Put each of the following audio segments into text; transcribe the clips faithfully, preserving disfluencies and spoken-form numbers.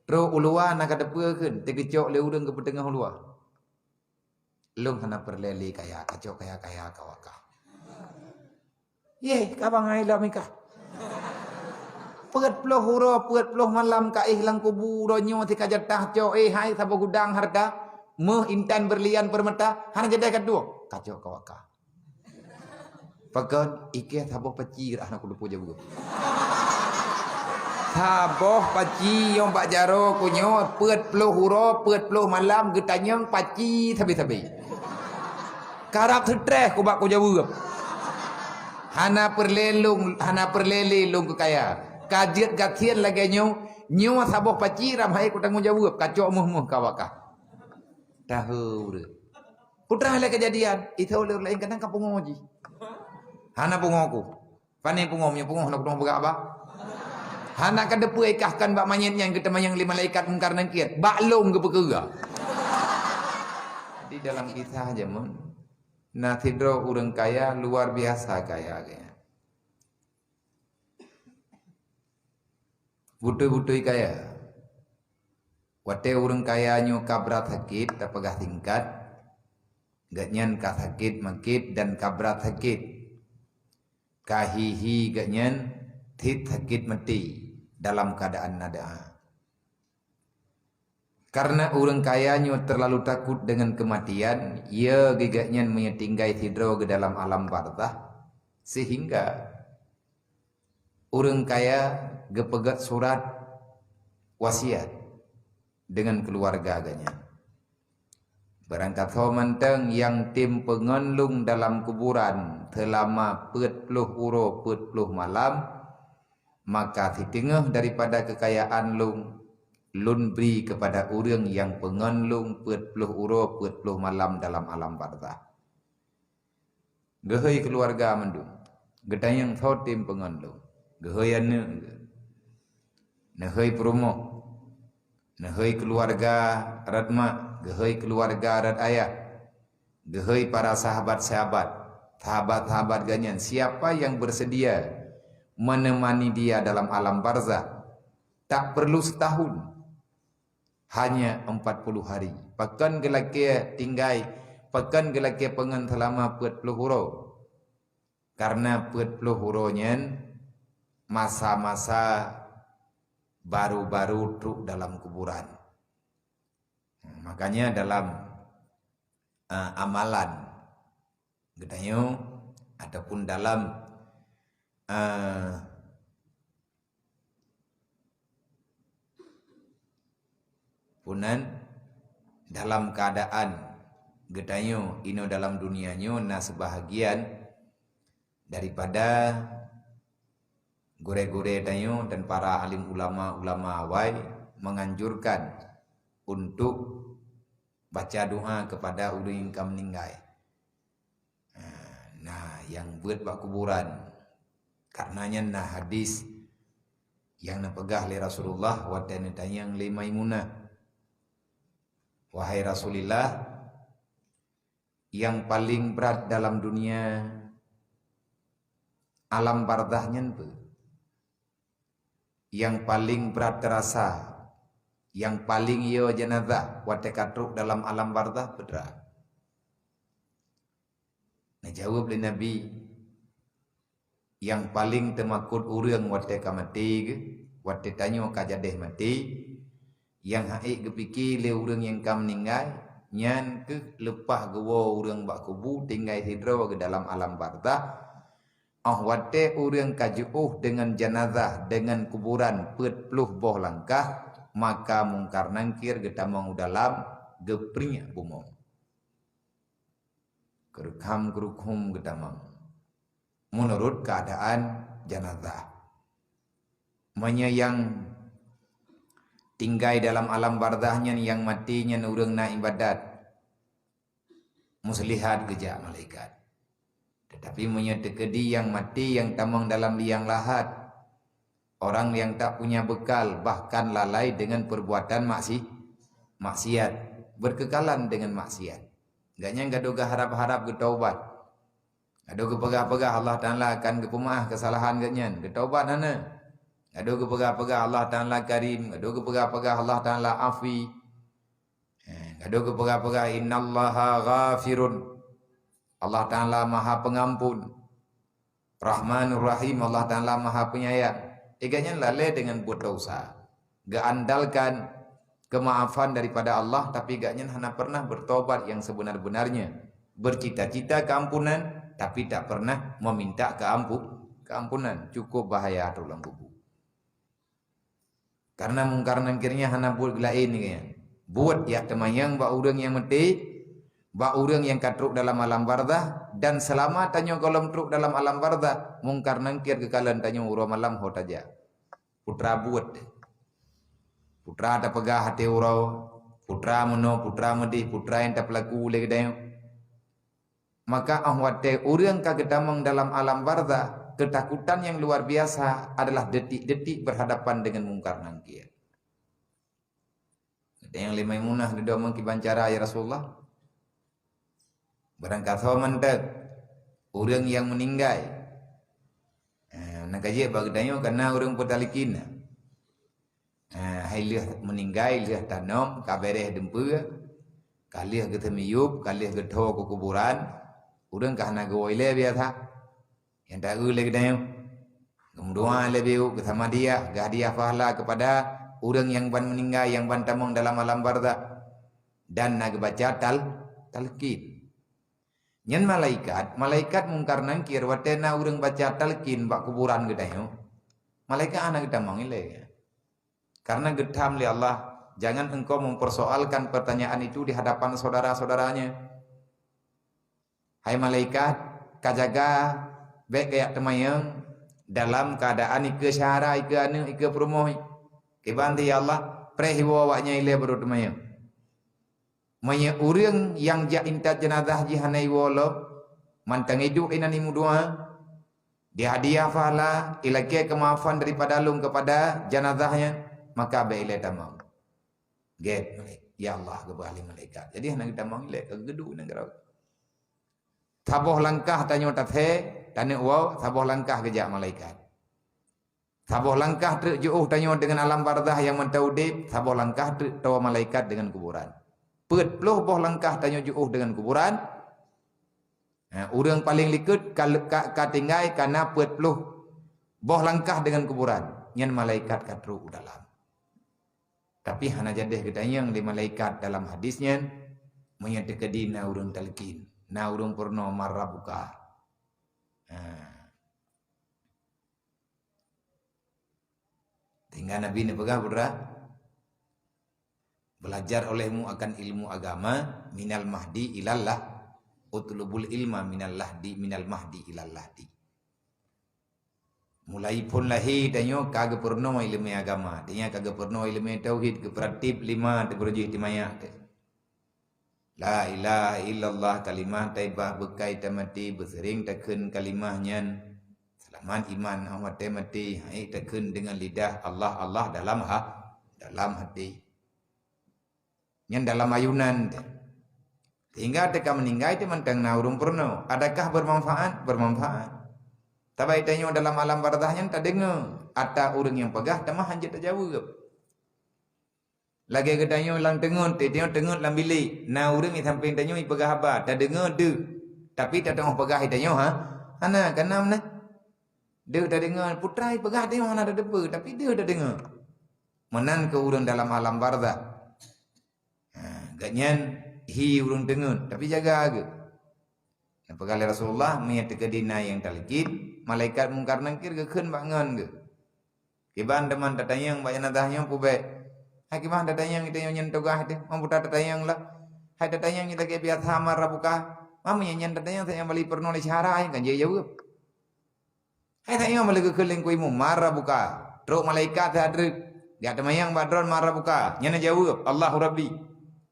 Trok u luwa na ka teupeu kheun, teugeucok lé ureuëng geupeuteungoh u luwa. Lôn hana peureulée lé kaya, kacok kaya-kaya ka wakah. Yeh, ka bangai lom ikah. Peuet ploh uroe, peuet ploh malam ka éh lam kubu, uroe nyoe si ka jatah cok, éh hai saboh gudang hareuta, méuh intan beurlian peurmata, hana jadeh ka tuwoe, kacok ka wakah. Pakon, ikeh saboh paci rah na kudupo jaweueb. Saboh paci nyang bak jaroe ku nyoe peuet ploh uroe, peuet ploh malam geutanyong paci sabe-sabe. Karab seutreh kubak kujaweueb. Hana peureulée lôn, hana peureulée lé lôn keu kaya. Ka jeuet gasien lagée nyoe, nyoe saboh paci ram hai kutanggong jaweueb, kacok méuh-méuh ka wakah. Tahu ureuëng. Putra lé keujadian, itu lé ureuëng laén kadang ka pungo jih. Hana pungo ku. Pane pungo, meunyoe pungo hana kudoh peugah bah. Hana ka deupeu ikah kan bak manyét nyang geuteumanyong lé malaikat Mungkar Nakir. Bak lôn geupeukeue. Jadi dalam kisah jameun, na sidroe ureuëng kaya luar biasa kaya geuh. Beutôi-beutôi kaya. Watée ureuëng kaya nyoe ka brat sakét, tapeugah singkat, gobnyan ka sakét makét dan ka brat sakét. Ka hi-hi gobnyan cit sakét maté dalam keuadaan na doá. Karena ureuëng kaya nyoe terlalu takut dengan kematian, ya geuh gobnyan meunyoe tinggai sidroe geuh dalam alam barzah, sehingga ureuëng kaya geupeugét surat wasiat dengan keuluwarga gobnyan. Barangkasoe mantong nyang tem peungon lôn dalam kuburan seulama peuet ploh uroe peuet ploh malam, maka siteungoh daripada keukayaan lôn, lôn bri keupada ureuëng nyang peungon lôn peuet ploh uroe peuet ploh malam dalam alam barzah. Geuhôi keuluwarga mandum, geutanyong soe tem peungon lôn. Geuhôi aneuëk geuh, neuhôi peurumoh, neuhôi keuluwarga rot mak, geuhôi keuluwarga rot ayah, geuhôi para sahabat-sahabat, sahabat-sahabat gobnyan, siapa yang bersedia menemani dia dalam alam barzah, tak perlu setahun, hanya empat puluh hari. Pakon geulakée tinggai, pakon geulakée peungon seulama peuet ploh uroe? Karena peuet ploh uroe nyan masa-masa baru-baru trok dalam kuburan. Makanya dalam, eh, amalan geutanyoe ataupun dalam, eh, Punan dalam keadaan geutanyoe inoe dalam dunia nyoe na sebahagian daripada gurée-gurée tanyoe dan para alim ulama-ulama awai menganjurkan untuk baca doa kepada ureuëng nyang ka meuninggai. Ha, na nyang beuet bak kuburan. Karena nyan na hadis nyang neupeugah lé Rasulullah watée neutanyong lé Maimunah, "Wahai Rasulillah, nyang paleng brat dalam dunia, alam barzah nyan peue?" Nyang paleng brat teurasa, nyang paleng yo jeunazah watée ka trok dalam alam barzah peue teuma? Neujaweueb lé Nabi, "Nyang paleng teumakot ureuëng watée ka maté geuh, watée tanyoe ka jadeh maté, nyang ha'ék geupike lé ureuëng nyang ka meuninggai, nyan keuh leupah geuwoe ureuëng bak kubu tinggai sidroe geuh dalam alam barzah, óh watée ureuëng ka jiôh deungon jeunazah deungon kuburan peuet ploh boh langkah, maka Mungkar Nakir geutamong u dalam, geupriek bumoe." Keureukam-keurukhum geutamong meunurot keuadaan jeunazah. Meunyoe nyang tinggai dalam alam barzah nyan nyang maté nyan ureuëng na iébadat, muslihat geujak malaikat. Tetapi meunyoe teukeudi nyang maté nyang tamong dalam liang lahat, orang yang tak punya bekal, bahkan lalai dengan perbuatan maksi-, maksiat, berkekalan dengan maksiat. Gobnyan gadôh geuharab-harab geutaubat. Gadôh geupeugah-peugah Allah Taala akan geupeumeu'ah keusalahan gobnyan. Geutaubat hana. Gadôh geupeugah-peugah Allah Taala Karim, gadôh geupeugah-peugah Allah Taala Afi. Eh, gadôh geupeugah-peugah, "Innallaha ghafirun." Allah Taala Maha Pengampun. Rahmanur Rahim, Allah Taala Maha Penyayang. Eh, gobnyan lalée deungon buet desya. Geuandalkan kemaafan daripada Allah, tapi gobnyan hana pernah bertobat yang sebenar-benarnya. Bercita-cita keampunan, tapi tak pernah meminta keampu-, keampunan. Cukup bahaya tu lam kubu. Karena Mungkar Nakir nyan hana buet geulaén nyan. Buet jak teumanyong bak ureuëng nyang meuté, bak ureuëng nyang ka trok dalam alam barzah, dan seulama tanyoe gohlom trok dalam alam barzah, Mungkar Nakir geukalon tanyoe uroe malam ho tajak. Putra buet. Putra tapeugah até uroe, putra meunoe, putra meudeh, putra nyang tapeulaku lé geutanyoe. Maka óh watée ureuëng ka geutamong dalam alam barzah, ketakutan yang luar biasa adalah detik-detik berhadapan dengan Mungkar Nakir. Ada nyang lé Maimunah dudoe meukiban cara, "Ya Rasulullah, barangkasoe mantong ureuëng nyang meuninggai." Eh, na ka jeuet bak geutanyoe kana ureuëng peutalkin. Ha, hai lheueh meuninggai, lheueh tanom, ka béréh dumpeue, ka lheueh geuseumiyueb, ka lheueh geutho keu kuburan, ureuëng ka hana geuwoe ilée biasa. Nyang taeu lé geutanyoe. Geumeudoa lé bieu, geusamadiyah, geuhadiah pahala kepada ureuëng nyang ban meuninggai, nyang ban tamong dalam alam barzah. Dan na geubaca tal-, talkin. Nyan malaikat, malaikat Mungkar Nakir watée na ureuëng baca talkin bak kuburan geutanyoe, malaikat hana geutamong ilée. Karena geutham lé Allah, "Jangan engkau mempersoalkan pertanyaan itu di hadapan saudara-saudaranya." Hai malaikat, ka jaga, bék kajak teumanyong dalam keuadaan ikeue syedara, ikeue aneuëk, ikeue peurumoh. Kiban di, "Ya Allah, preh iwoe awaknyan ilée baru teumanyong." Meunyoe ureuëng nyang jak intat jeunazah jih hana iwoe lom, mantong iduek inan imeudoa, dihadiah pahala, ilakée keumaafan daripada lôn kepada jeunazah nyan, maka bék ilée tamong. Gét, "Ya Allah," geupeugah lé malaikat. Jadi hana geutamong ilée, ka geuduek inan keudroe. Saboh langkah tanyoe tasé, taneuk woe, saboh langkah geujak malaikat. Saboh langkah treuk jiôh tanyoe deungon alam barzah nyang mantong udeb, saboh langkah treuk toe malaikat deungon kuburan. Peuet ploh boh langkah tanyoe jiôh deungon kuburan. Ha, ureuëng paleng likot ka, ka, ka tinggai kana peuet ploh boh langkah deungon kuburan. Nyan malaikat ka trok u dalam. Tapi hana jadeh geutanyong lé malaikat dalam hadis nyan, meunyoe teukeudi na ureuëng talkin, na ureuëng peurunoe, "Man rabbuka?" Ha. Sehingga Nabi neupeugah, "Putra, belajar olehmu akan ilmu agama minal mahdi ilallah, utlubul ilma minal lahdi, minal mahdi ilal lahdi." Mulai phon lahé tanyoe ka geupeurunoe ileumé agama, tanyoe ka geupeurunoe ileumé tauhid, geupeuratéb lima teuh, beurujih teumayak teuh. La ilaha illallah, kalimah thaibah, beukai tamaté, beuseuring takheun kalimah nyan. Seulamat iman, óh watée maté, hai takheun deungon lidah, Allah, Allah dalam ha-, dalam haté. Nyan dalam ayunan teuh. Sehingga teuka meuninggai teuh mantong na ureuëng peurunoe. Adakah bermanfaat? Bermanfaat. Sabab tanyoe dalam alam barzah nyan tadeungoe ata ureuëng nyang peugah, teuma hana jeuet tajaweueb. Lagée geutanyoe lam teungeut, tanyoe teungeut lam bilék, na ureuëng di sampéng tanyoe ipeugah haba, tadeungoe deuh. Tapi tateumah peugah tanyoe, ha? Hana, kana meunan. Deuh tadeungoe, putra ipeugah tanyoe hana tateupeue, tapi deuh tadeungoe. Meunan keu ureuëng dalam alam barzah. Ha, gobnyan hi ureuëng teungeut, tapi jaga geuh. Neupeugah lé Rasulullah, meunyoe teukeudi na nyang talkin, malaikat Mungkar Nakir geukheun bak ngon geuh. Kiban teuma tatanyong bak jeunazah nyoe peubék. Hai kiban tatanyong, tanyoe nyan tugaih teuh, mampu tatanyong lah. Hai tatanyong nyan lagée biasa, "Man rabbuka?" Meunyoe nyan tatanyong, tanyoe bali peurunoe lé syedara, kan jijaweueb. Hai tanyoe meuleueh geukheun lé Teungku Imum, "Man rabbuka?" Trok malaikat that treuk. Geujak teumanyong bak droe, "Man rabbuka?" Nyan neujaweueb, "Allahu Rabbi."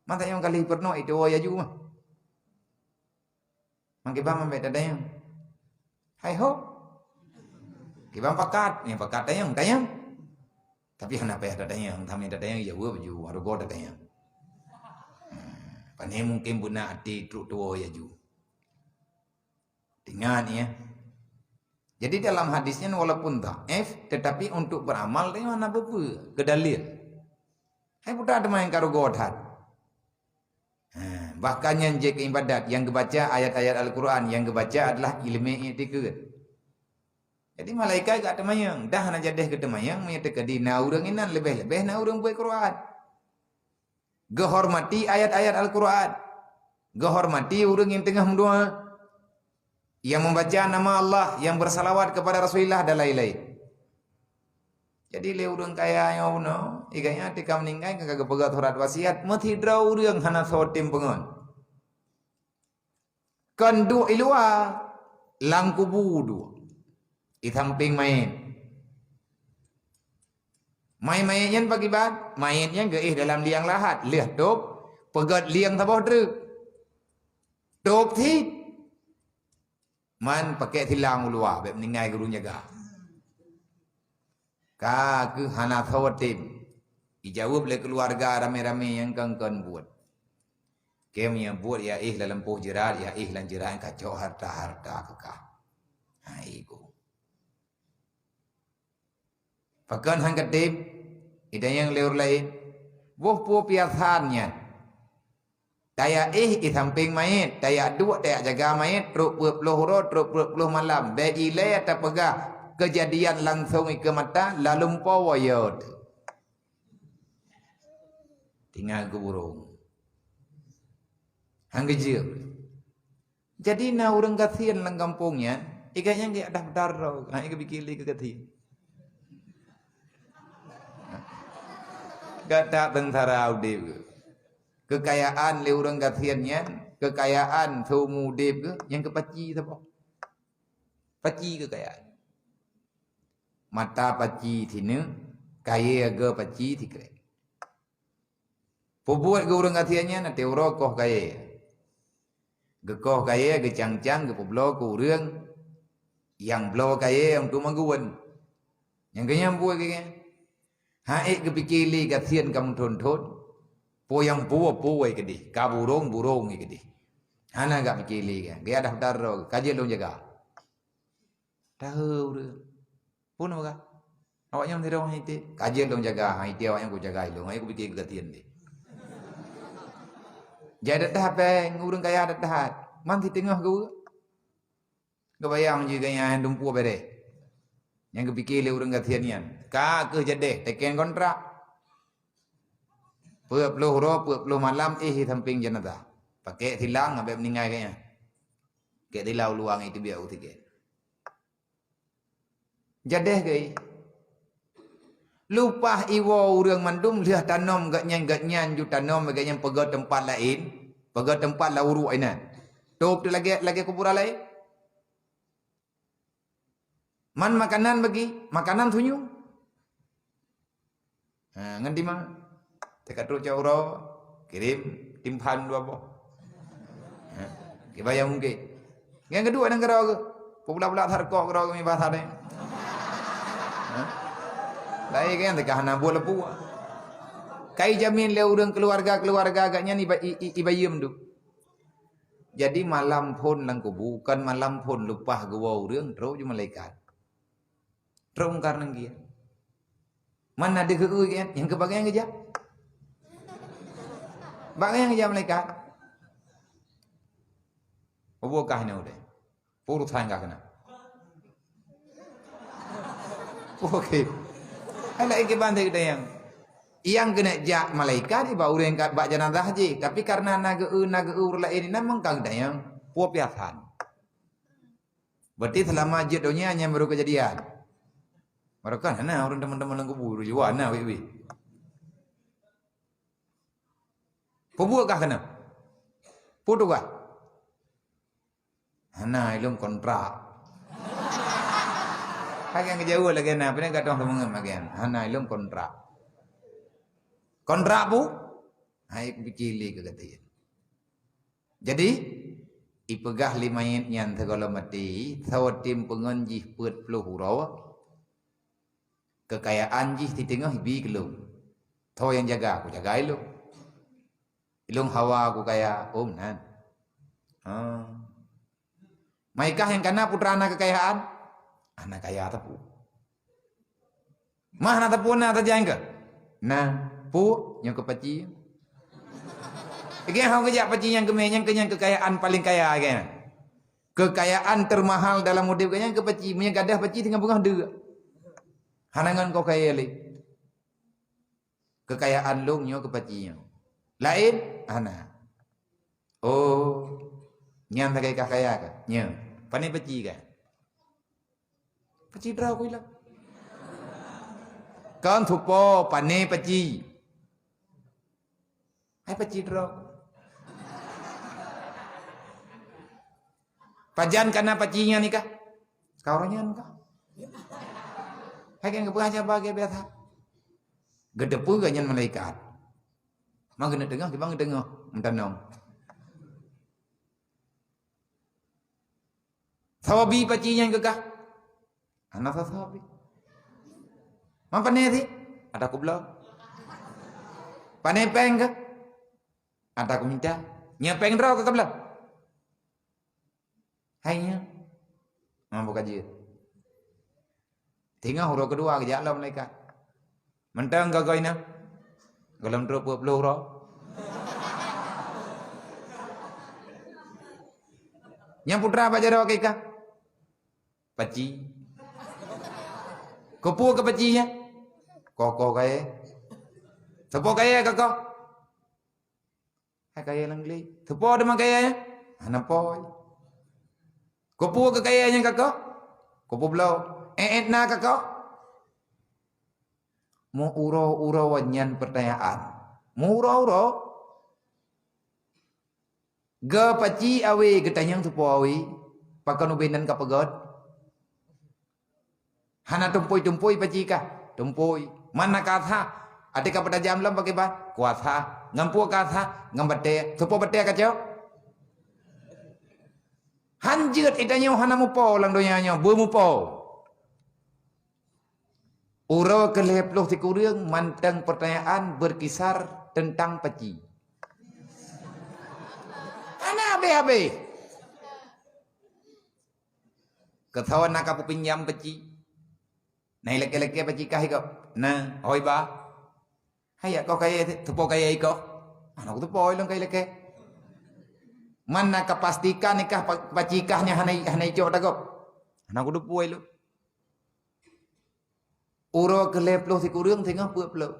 Man tanyoe ka lheueh peurunoe, ituwoe laju mah. Man kiban man bék tatanyong. Hai ho. Kiban pakat, nyang pakat tanyong, tanyong. Tapi hana payah tatanyong, tamé tatanyong jaweueb laju, hareuga tatanyong. Pane mungken beuna até trok tuwoe laju. Ingat ya. Jadi dalam hadis nyan walaupun dhaif, tetapi untuk beramal dia hana peue-peue keu dalil. Hai putra teuma nyang ka rugoe that. Ha, bahkan nyan jeuet keu ibadat, nyang geubaca ayat-ayat Al-Quran, nyang geubaca adalah ileumèe iktikeuet. Jadi malaikat ka teumayang, dah hana jadeh keu teumayang, meunyo teukeudi na ureuëng inan, leubeh-leubeh na ureuëng buet Quran. Geuhormati ayat-ayat Al-Quran. Geuhormati ureuëng nyang teungoh meudoa, nyang membaca nama Allah, nyang bersalawat kepada Rasulullah dan lain-lain. Jadi lé ureuëng kaya nyoe bunoe, iganya tika meuninggai ka geupeugah surat wasiat, meusidroe ureuëng hana soe tem peungon. Kon duek i luwa, lam kubu duek. Di samping manyét. Manyét nyan pakriban, manyét nyan geuéh dalam liang lahat, lheueh tôb, peugét liang saboh treuk. Tôb cit. Man pakèk silang u luwa, bèk meuninggai ureuëng jaga. Ka keuh hana soe tem. Ijaweueb lé keuluwarga ramé-ramé nyang kon-kon buet. Kém nyang buet ya éh lam lampôh jeurat, ya éh lam jeurat, kacok harta-harta keu kah. Hai ku. Pakon han katem, idayang lé ureuëng laén. Boh peue piasan nyan. Tayak éh i sampéng manyét, tayak duek, tayak jaga manyét, trok peuet ploh uroe, trok peuet ploh malam. Bèk ilée tapeugah keujadian langsong ikeue mata, lalumpoe woe yo teuh. Tinggai keu burông. Han geujeuem. Jadi na ureuëng gasien lam gampông nyan, ikat nyan geuyak daftar droe, ha, ikat bikili keu gasien. Gata seungsara udép geuh. Keukayaan lé ureuëng gasien nyan, keukayaan seumu udép geuh, nyang keu paci saboh. Paci keukayaan. Mata paci sineuk, kayée geuh paci sikrek. Peubuet geuh ureuëng gasien nyan, até uroe koh kayée. Geukoh kayée, geucang-cang, geupeubloe keu ureuëng nyang bloe kayée nyang tu magun. Nyang keunyan buet geuh nyan. Hana ék geupike lé gasien ka meuthon-thon. Po nyang puwoe-puwoe keudeh, ka burông-burông keudeh. Hana gak pike lé kan. Geuyak daftar droe, ka jeuet lôn jaga. Tahe ureuëng. Phon meuga. Awak nyan sidroe han iték. Ka jeuet lôn jaga, han iték awak nyan ku jaga ilôn, han iték ku pike keu gasien deh. Jai that-that péng, ureuëng kaya that-that. Man siteungoh geuh. Geubayang jih geuh nyan dumpeue bereh. Nyang geupike lé ureuëng gasien nyan. Ka keuh jadeh, teken kontrak. Peuet ploh uroe, peuet ploh malam éh di sampéng jeunazah. Pakèk silang, abéh meuninggai geuh nyan. Pakèk silang u luwa ngon iteubiet oksigen. Jadeh geuh. Lupah iwoe ureuëng mandum lheueh tanom geuh nyan, geuh nyan ju tanom geuh nyan peugöt teumpat laén, peugöt teumpat lam uruek inan. Tôb teuh lagèe, lagèe kuburan laén. Man makanan bagi, makanan tunyueng. Ha, ngon timang. Teuka trok cot uroe, kirém timphan dua boh. Ha, kiban nyang mungken. Nyang keudua nanggroe geuh. Peubulak-bulak sarkok keudroe keu mibasa deh. Ha? Laén kan teuka hana buet leupue. Ka ijamin lé ureuëng keuluwarga-keuluwarga geuh nyan iba-, i-, i-, ibayeum tu. Jadi malam phon lam kubu, kon malam phon lupah geuwoe ureuëng, trok ju malaikat. Trok Mungkar Nakir. Man na deuh geu-eu geuh, nyang keu bagian geujak. Bagian geujak malaikat. Peue kah nyoe udeh? Peue urusan kah keunan? Oke. Hai laén kiban teuh geutanyoe. Nyang keuneuk jak malaikat iba ureuëng ka bak jeunazah jih, tapi karena na geu-eu, na geu-eu ureuëng laén inan meuka geutanyoe. Peue piasan. Berarti seulama jeuet donya nyan baru keujadian. Baroekah hana ureuëng teumon-teumon lam kubu, ureuëng jiwa na wéh-wéh. Peue buet kah keunan? Peue tugaih? Hana, ilôn kontrak. Hai nyang geujaweueb lagèe na, pih ka tueng seumeungeuet lagèe nyan. Hana, ilôn kontrak. Kontrak peue? Hai pike lé keu gata. Jadi, ipeugah lé manyét nyan sigohlom maté, saboh tim peungon jih peuet ploh uroe, keukayaan jih siteungoh ibi keu lôn. Soe nyang jaga, kujaga ilôn. Ilôn hawa kukaya, oh meunan. Ha. Meukah nyang kana putra na keukayaan? Anak kaya teupeu. Mah na teupeu na tajang ke? Na, pu, nyoe keu paci. Lagi hong geujak paci nyang keumeh, nyang keu nyang kekayaan paling kaya ke. Kekayaan termahal dalam udeb ke nyang keu paci. Meunyoe gadah paci teungoh beungoh deuk. Hana ngon kau kaya lé. Kekayaan lôn nyoe keu paci nyoe. Laén hana. Oh, nyan sagai kah kaya ka? Nyoe. Pane paci ka? Paci droe ku ilong. Kon tupo pane paci. Hai paci droe. Pajan kana paci nyan nikah? Kau nyan ka. Hai kan geupeugah sabe biasa. Geuteupeue nyan malaikat. Ma geuneuk teungoh, kiban geuteungoh meutanong. Sawabi paci nyan keu kah? Hana sawabi. Ma pane sih? Ada kubloe. Pane péng kah? Ada kuminta. Nyan péng droe keu kabloe. Hai nyan. Mampu ka jeuet. Teungoh uroe keudua geujak lom malaikat. Mantong goe-goe na. Gohlom trok peuet ploh uroe. Nyang putra bak jaroe keu kah? Paci. Keupeue keu paci nyan? Koko kayèe. Soe po kayèe koko? Hai kayèe lam glé. Soe po teuma kayèe nyan? Hana po. Keupeue keu kayèe nyan koko? Keupeubloe. Ék-ék na koko? Meuuroe-uroe nyan peurtanyaan. Meuuroe-uroe. Geupaci awé geutanyong soe po awé? Pakon ubé nan ka peugöt? Hana tumpôi-tumpôi paci kah? Tumpôi. Man na ka sah? Até ka peutajam lom pakriban? Kuasa. Ngon peue ka sah? Ngon batèe. Soe po batèe kacok? Han jeuet ita nyoe hana mupo lam donya nyoe, beumupo. Uroe keu lhèe ploh sikureueng mantong peurtanyaan beukisar teuntang paci. Hana habéh-habéh. Keu soe na ka peupinjam paci? Na ilakèe-lakèe paci kah iko? Na, hôi ba. Hai yak kah kayèe, soe po kayèe iko? Hana kuteupeue lôn kayèe lakèe. Man na ka pastikan ikah pa-, paci kah nyan hana, hana icok tagôp? Hana kuteupeue lôn. Uroe keu lhèe ploh sikureueng singoh peuet ploh.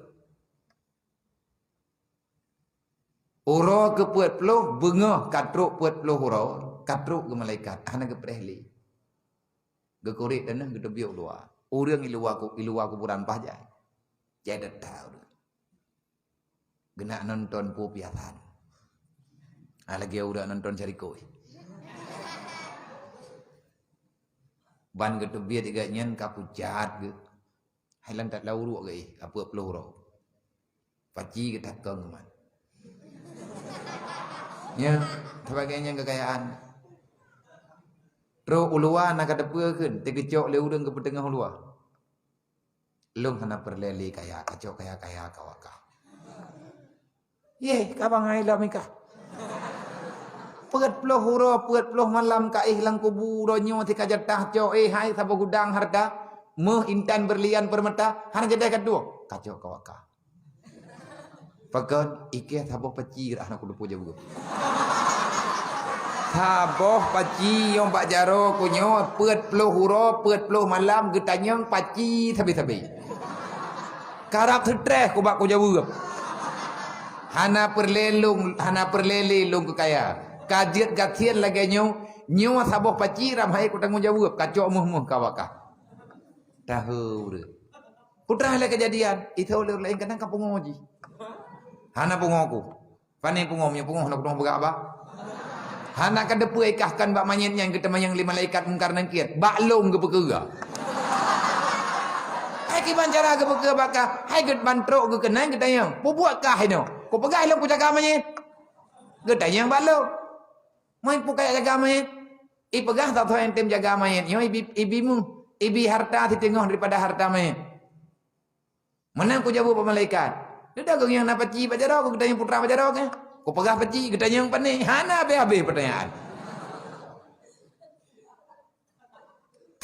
Uroe keu peuet ploh beungoh ka trok peuet ploh uroe, ka trok geumalaikat, hana geupreh lé. Geukurek tanoh geuteubiet u luwa. Ureueng i luwa ku-, i luwa kuburan paih jai. Jai that-that ureueng. Geunak nonton peue piasan. Ah, lagèe ureueng nonton syarikat. Ban geuteubiet igat nyan ka pucat geuh. Hai lantat lau ruek geuh, eh, ka peuet ploh uroe. Paci geutakong man. Ya, sebagai nyang kekayaan. Trok u luwa na ka teupeue kheun, teugeucok lé ureueng geupeuteungoh u luwa. Lôn hana peureulèe lé kaya, kacok kaya-kaya ka wakah. Yeh, ka bangai lom ikah. Peuet ploh uroe, peuet ploh malam ka éh lam kubu, uroe nyoe si ka jatah cok, éh, hai saboh gudang hareuta, méuh, intan, beurlian, peurmata, hana jadeh ka tuwoe. Kacok ka wakah. Pakon, ikeh saboh paci rah hana kuteupeue jaweueb. Saboh paci nyang bak jaroe ku nyoe peuet ploh uroe, peuet ploh malam geutanyong paci sabe-sabe. Karab seutreh kubak kujaweueb. Hana peureulèe lôn, hana peureulèe lé lôn keu kaya. Ka jeuet gasien lagèe nyoe, nyoe saboh paci ram hai kutanggong jaweueb, kacok méuh-méuh ka wakah. Tahu ureueng. Putra lé keujadian, itu oleh ureueng laén kadang ka pungo jih. Hana pungo ku. Pane pungo, meunyoe pungo hana kudong peugah ba. Hana ka teupeue ikah kan bak manyét nyang geuteumanyong lé malaikat Mungkar Nakir. Bak lôn geupeukeue. Hai kiban cara geupeukeue bak kah, hai geubantrok geukeunang geutanyong. Peubuet kah inoe. Kupeugah lôn kujaga manyét. Geutanyong bak lôn. Mai peue kajak jaga manyét? Ipeugah, "Soe-soe nyang tem jaga manyét nyoe ibi, ibi méuh, ibi hareuta siteungoh daripada hareuta manyét." Meunan kujaweueb bak malaikat. Dudoe geuh nyang na paci bak jaroe, geutanyong putra bak jaroe kah? Kupeugah paci, geutanyong pane, hana habéh-habéh peutanyaan.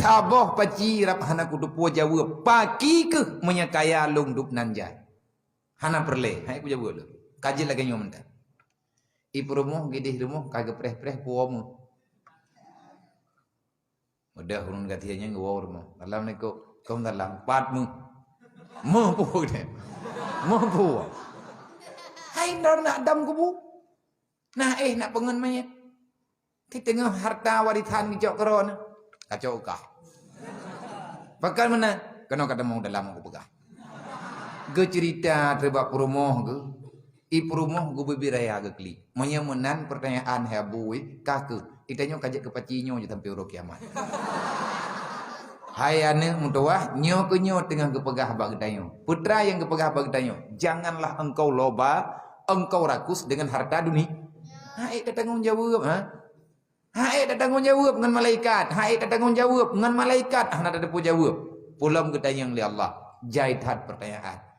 Saboh paci rab hana kuteupeue jaweueb. Paki keuh meunyoe kaya lôn dub nan jai. Hana peureulée, hai kujaweueb lôn. Ka jeuet lagée nyoe mantong. I peurumoh gideh rumoh ka geupreh-preh puwoe meuh. Mudah ureuëng gata nyan geuwoe rumoh. Assalamualaikum. Waalaikumsalam. Pat meuh. Meuh puwoe deh. Meuh puwoe. Hai droeneuh dam kubu. Nah, eh, nak peungon manyét. Di teungoh harta warisan geucok keudroe na. Kacok kah. Pakon meunan? Keunoe ka tamong dalam kupeugah. Geuceurita teubak peurumoh geuh. I peurumoh geuh bubit raya geuklik. Meunyoe meunan peurtanyaan hai abu, eh, ka keuh. Geutanyoe ka jeuet keu paci nyoe jeuet sampoe uroe kiamat. Hai aneuëk meutuwah, nyoe keuh nyoe teungoh geupeugah bak geutanyoe. Peue nyang geupeugah bak geutanyoe, "Janganlah engkau loba, engkau rakus dengan harta dunia." Hai tatanggong jaweueb, ha? Hai tatanggong jaweueb ngon malaikat, hai tatanggong jaweueb ngon malaikat, hana tateupeue jaweueb. Peulom geutanyong lé Allah, jai that peurtanyaan.